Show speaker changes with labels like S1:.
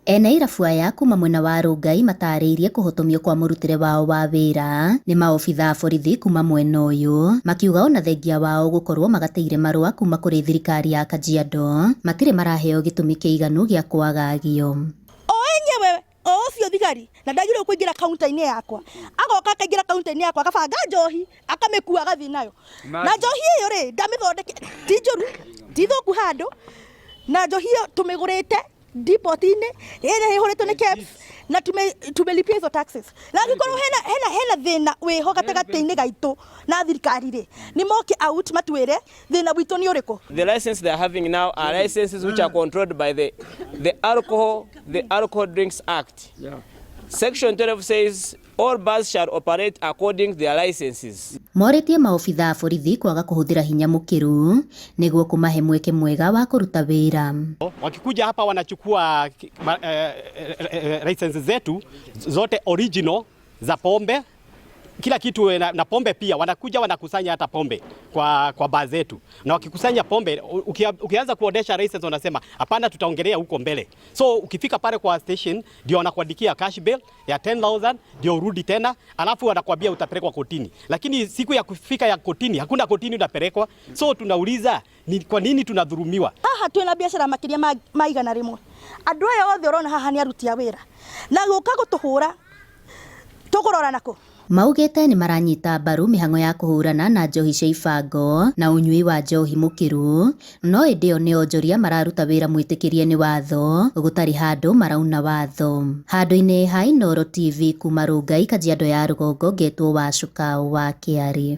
S1: Ene irabu aya kuma mwena wa Rongai matarĩirie kũhotomio kwa mũrutĩre wao wa wĩra nĩ maobithaa a borithi kuma mwena ũyũ, makiuga ona thengia wao gũkorwo magatĩire marũa kuma kũrĩ thirikari ya Kajiado matirĩ maraheo gĩtũmi kĩiganu gĩa kwagagio.
S2: O enyewe o ũcio thigari na ndagĩrĩirwo kũingĩra kaunta-inĩ yakwa, agoka akaingĩra kaunta-inĩ yakwa, akabanga njohi, akamĩkua, agathiĩ nayo. Na njohi ĩyo rĩ, ndamĩthondeke, ti njũru, ti thũku handũ, na njohi ĩyo tũmĩgũrĩte depot-inĩ ĩrĩa ĩhũrĩtwo nĩ KEBS na tumelipia hizo taxes. Na angĩkorwo hena thĩna wĩho gatagatĩ-inĩ gaitũ na thirikari rĩ, nĩ moke out matwĩre thĩna witũ nĩ ũrĩkũ.
S3: The license they are having now are licenses which are controlled by the Alcohol Drinks Act. Section 12 says all bars shall operate according to their licenses.
S1: Morĩtie maobithaa a borithi kwaga kũhũthĩra hinya mũkĩru nĩguo kũmahe mweke mwega wa kũruta wĩra.
S4: Wakikuja hapa wanachukua license zetu zote original za pombe, kila kitu na pombe pia wanakuja wanakusanya hata pombe kwa baa zetu, na wakikusanya pombe ukianza kuonesha license wanasema hapana, tutaongelea huko mbele. So ukifika pale kwa station ndio wanakuandikia cash bail ya 10,000 ndio urudi tena, alafu wanakuambia utapelekwa kotini, lakini siku ya kufika ya kotini hakuna kotini unapelekwa. So tunauliza ni kwa nini tunadhulumiwa?
S2: Haha twina biacara makiria ma 100. Andu aya othe urona haha ni aruti a wira, na guka gutuhura tugurora nako.
S1: Maugĩte nĩ maranyita mbaru mĩhang'o ya kũhũrana na njohi cia ibango na ũnyui wa njohi mũkĩru, no ĩndĩ o nĩ onjoria mararuta wĩra mwĩtĩkĩrie nĩ watho gũtarĩ handũ marauna watho. Handũ-inĩ ha Inooro TV kuma Rongai, Kajiado ya Rũgongo, ngetwo Wacuka wa Kĩarĩ.